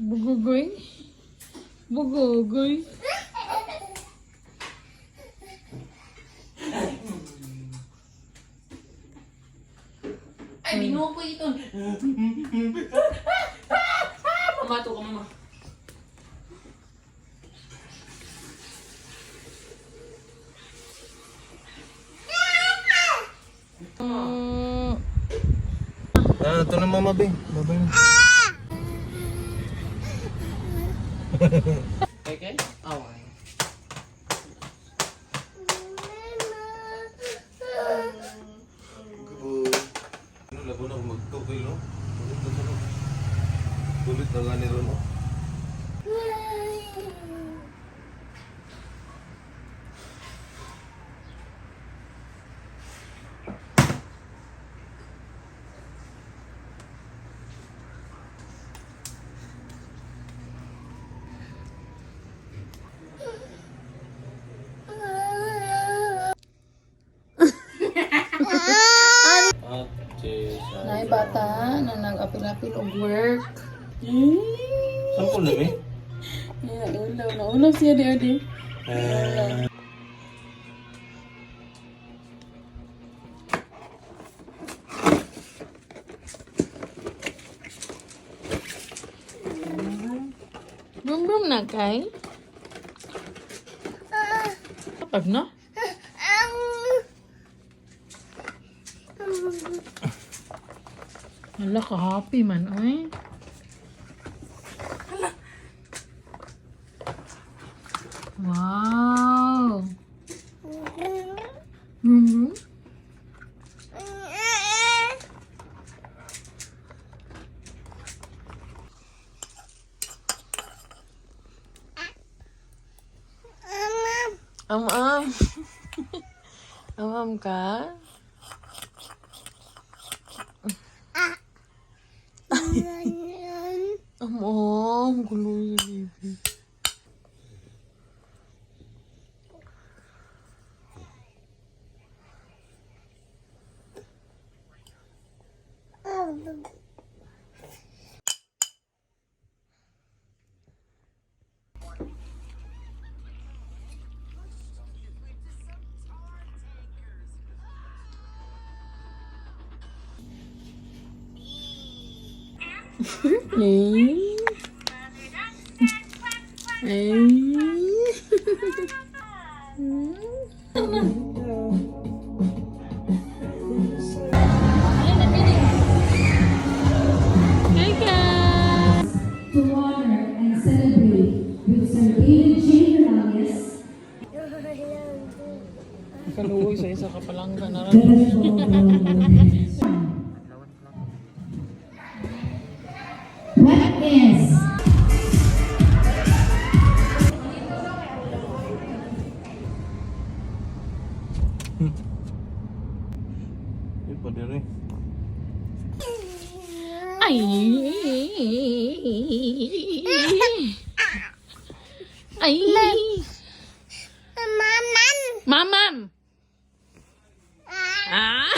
Bugogoy? Bugogoy? Ay, binuo ko ito. Mamato ka, mama. Ah, ito na, mama, be. Babay na. Okay? Oh, ay. Good. Ano, labo na kung magtukil, no? Bulit na sa Bulit na gani ron, no? Nay bata na nag-apil-apil og work. Saan po na, eh? Naulaw, naulaw siya di odi. Brum brum na kay. Kapag na? Hala ka happy man oy. Wow. Am-am. Am-am ka? Am-am. Gulo si baby. Ay. Ay. Hi guys! To honor and celebrate with Sir David J. Morales, Kaluoy sa isa ka palangga na rin. What is Eh, pwede rin. Ay! Ay! Mamam! Ah!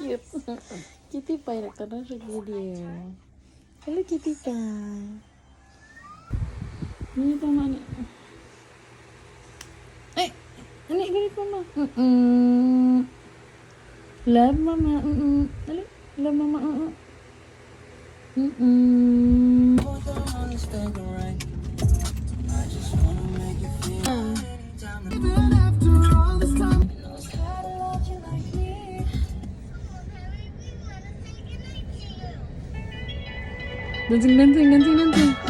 Cute. Kitty pie. Nagtanong siya video. Hello, kitty pie. Ano pa man? Ay! Ano, ganito ma? Mm-mm. Love, mama. Mm-mm. Dali. Love, mama. Mm-mm. Mm-mm. Ah. Dancing, dancing, dancing, dancing.